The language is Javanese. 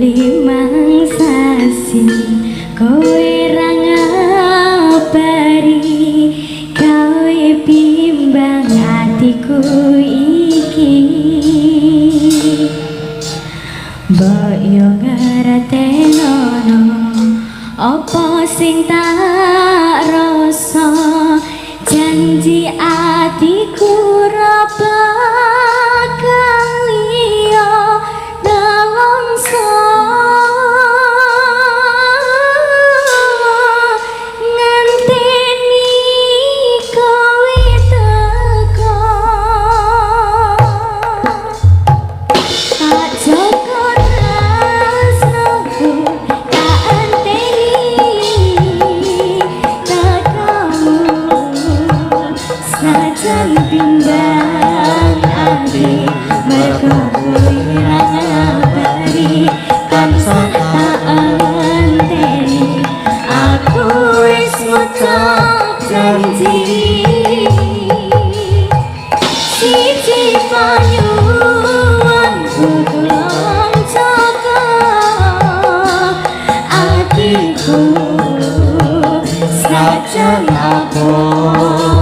5 sasi kowe ra ngabari, gawe bimbang atiku iki. Mbok yo ngertenono apa sing tak rasa, janji atiku ra bakal liya nelongso. Ngenteni kowe teko, tak joko tresnoku, tak enteni tekamu. Senajan bimbang ati mergo kowe ra ngabari, tansah tak enteni. Aku wis ngucap janji, siji panyuwunku, tulung jaga atiku. Senajan adoh.